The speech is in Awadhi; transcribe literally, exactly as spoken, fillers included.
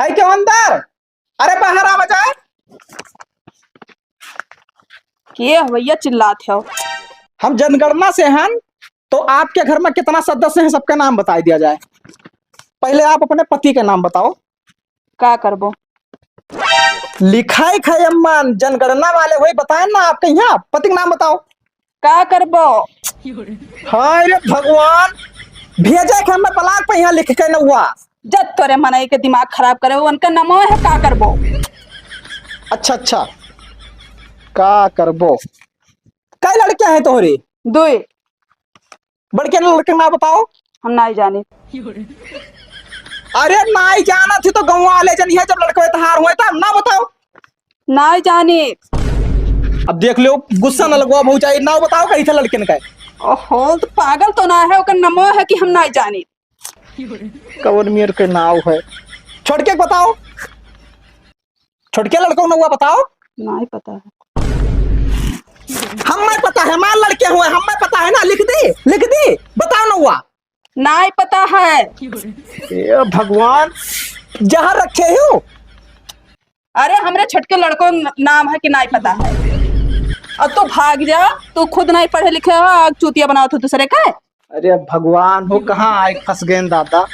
आई क्यों अंदर? अरे बाहर आवा जाए। के हो भैया चिल्लात हो? हम जनगणना से हन, तो आपके घर में कितना सदस्य हैं, सबका नाम बताई दिया जाए। पहले आप अपने पति का नाम बताओ। का करबो? लिखाई खाई अम्मान, जनगणना वाले होई, बताए ना आपके यहाँ, पति का नाम बताओ। का करबो? हाय रे भगवान, भेजे के हमें ब्लॉक पे यहाँ लिख के नौवा। जब तोरे मनई के दिमाग खराब करे, उनका नमो है, का करबो? अच्छा, अच्छा, का करबो? कई लड़के हैं तोहरे? दुई। बड़के लड़के ना बताओ। हम नाई जानी। अरे नाई जाना थी तो गाँव वाले जनिहे, जब लड़के तहार हुए तब ना बताओ। नाई जानी। अब देख लो, गुस्सा न लगवा भौजाई, नाव बताओ कहीं थे लड़कन का। ओहो, तो पागल तो ना है, ओकर नमो है कि हम नाई जानी। कवन मेर के नाव है? छोटके के बताओ, छोटके लड़कों नौवा बताओ। नाई पता है। हमें पता है, हमार लड़के हुए, हमें पता है ना, लिख दी, लिख दी, बताओ नौवा। नाई पता है। ए भगवान, जहर रखे हो। अरे, हमरे छोटके लड़कों न-, नाम है कि नाई पता है। अब तू भाग जा, तू खुद नाई पढ़े लिखे हो, आग चूतिया बनावत हो दूसरे का। अरे भगवान हो, कहाँ आए फंस गए दादा।